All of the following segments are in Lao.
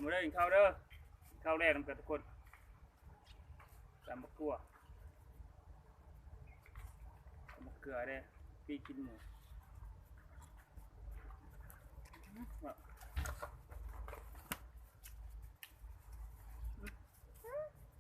ມາເດີ ກິນເຂົ້າເດີ ກິນເຂົ້າແລງນຳກັນທຸກຄົນ. ຕຳບັກຖົ່ວ ຕຳບັກເກືອເດ້ ປີ້ງຊີ້ນໝູ.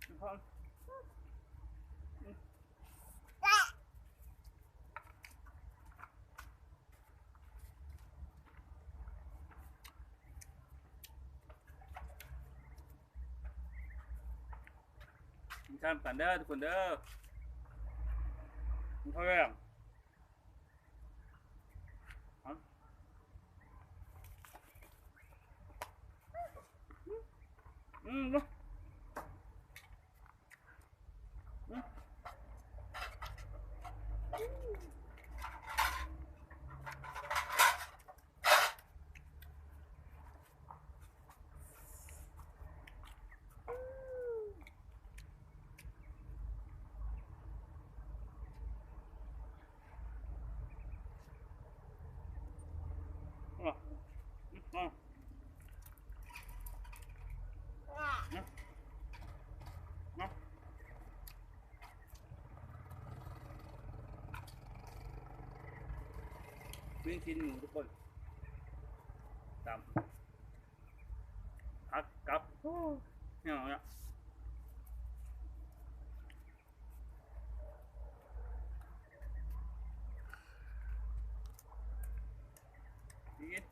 ກິນຂ້າວນຳກັນເດີທຸກຄົນເດີ ກິນເຂົ້າແລງ. ອືມ ອືມ. ປີ້ງຊີ້ນໝູທຸກຄົນ ຕຳ ຜັກກັບ ໂອ້ ແນວເນາະ ດີ ອືມ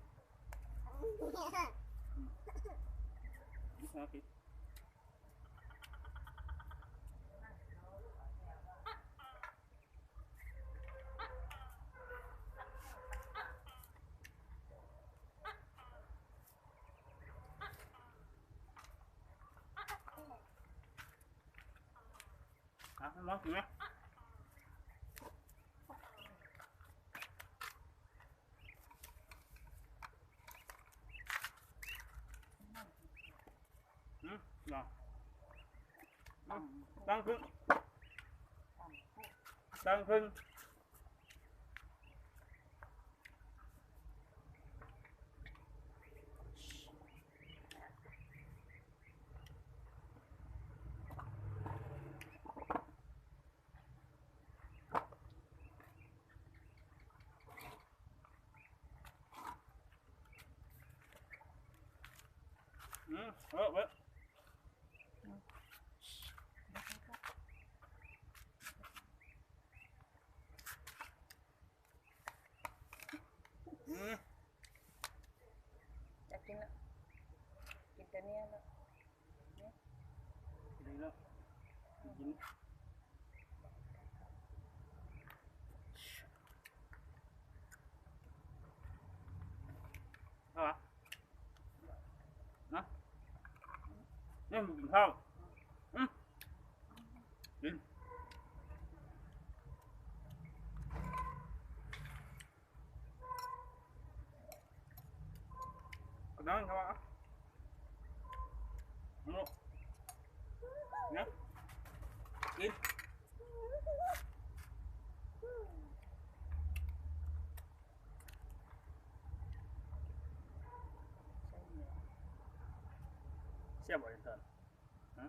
ອ່ະ ມາກິນນະ ອືມ ລອງ ອືມ ຕັ້ງຂຶ້ນ ຕັ້ງຂຶ້ນ. ອືມ ເອີ ເອີ ອືມ ຢາກກິນລະ ກິນແຕ່ເນີ້ຍລະ ນີ້ ກິນລະ ກິນ ເອົາລະ ນະ ນີ້ມັນກິນເຂົ້າ ອືມ ກິນ ກະນອນເຂົາວ່າ ເນາະ ນະ ກິນ ແຊບບໍ່ ເຫັນຕອນ ຮະ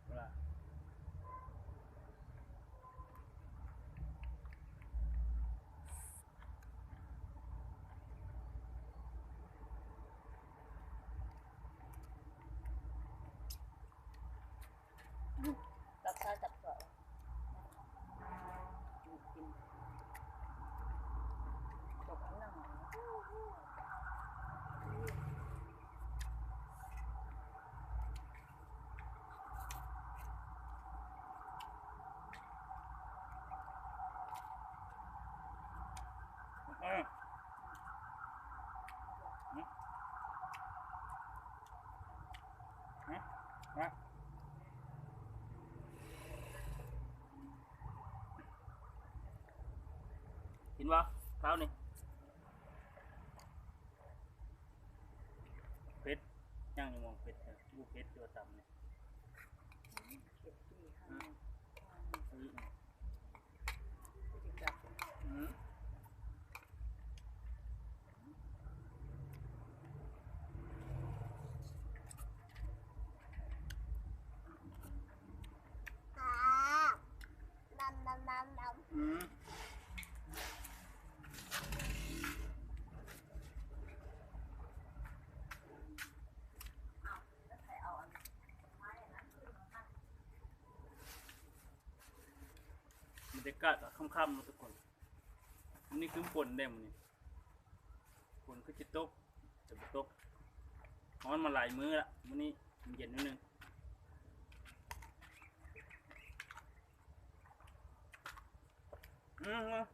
ເວລາ ຕັບຊ້າຍຕັບຂວາ ຈູດກິນ ຕົກໜັງ. ກິນບໍ່ເຂົ້ານີ້? ເຜັດ ຍັງຢູ່ໝ່ອງເຜັດ ບໍ່ເຜັດ ຕົວຕຳນີ້ ເຜັດດີຫັ້ນ ອືມ ອືມ ອືມ ອືມ. ອາກາດກໍຄ່ຳໆເນາະທຸກຄົນ, ມື້ນີ້ຄືຝົນເດ້ມື້ນີ້, ຝົນຄືຊິຕົກ ຈະບໍ່ຕົກ. ຮ້ອນມາຫຼາຍມື້ລະ, ມື້ນີ້ເຢັນໜ້ອຍໜຶ່ງ. ອືມ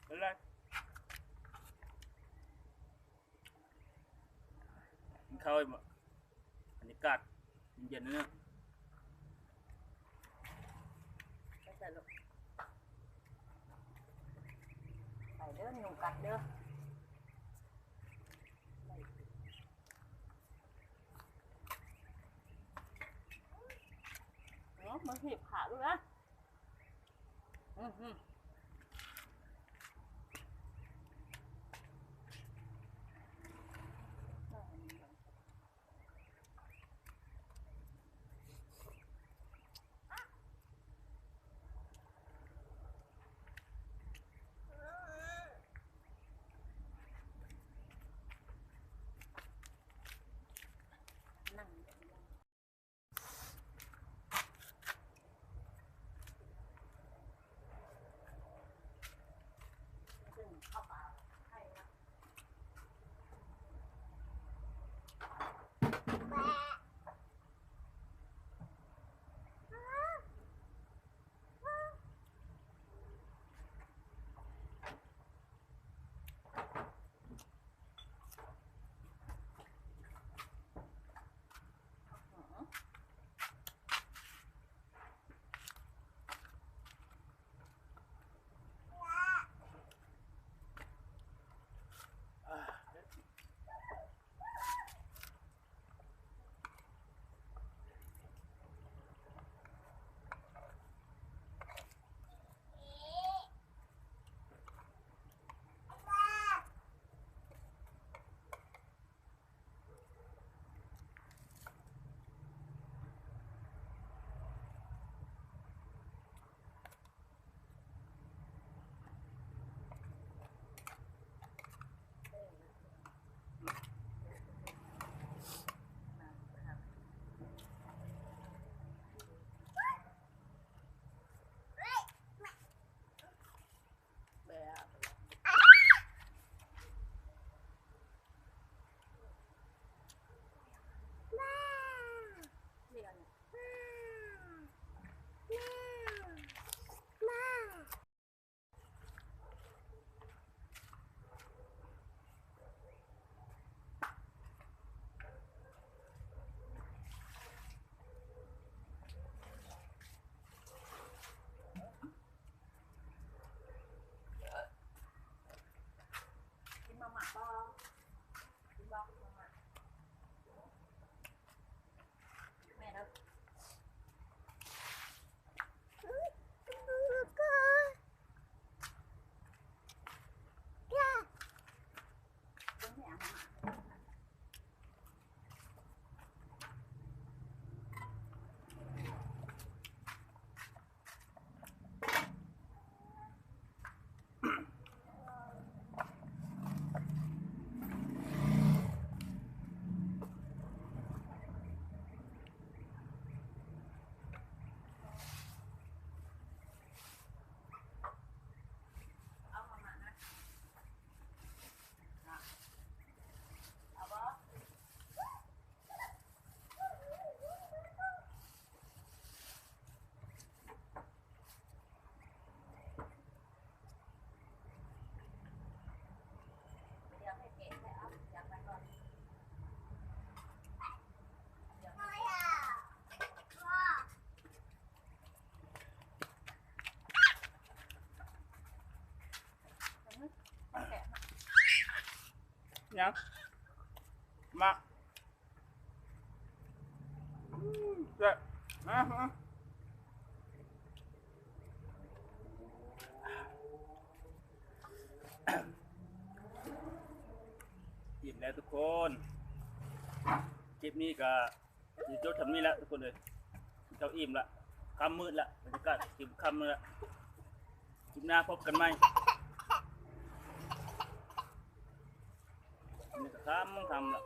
ເປັນໄລ? ກິນເຂົ້າອີກບໍ່? ບັນຍາກາດເຢັນໆ ເນາະ. ໄປໃສ່ລູກ? ໄປເດີ ຍຸງກັດເດີ. ເອີ ມາຖີບຂາລູກນະ. ອືມ. ກິນມາມ່າບໍ່? ກິນບໍ່? ກິນມາມ່າ. ແມ່ເດີ. ຫຍັງ? ມາ. ອືມ ແຊບ. ມາ ມາ. ອີ່ມແລ້ວທຸກຄົນ, ຄລິບນີ້ກໍຊິຈົບສ່ຳນີ້ແຫຼະທຸກຄົນເອີຍ. ເຈົ້າອີ່ມລະ, ຄ່ຳມືດລະ, ບັນຍາກາດຊິຄ່ຳແລ້ວ. ຄລິບໜ້າພົບກັນໃໝ່. ນີ້ກໍຄ່ຳ ຄ່ຳລະ.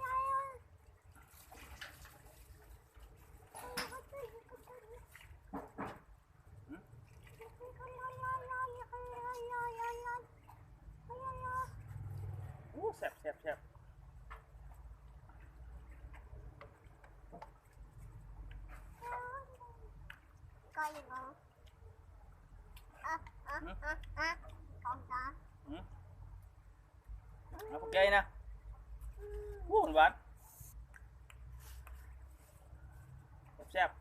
ໃຫຍ່ນະ ໂອ້ ຫວານໆ ແຊບໆ.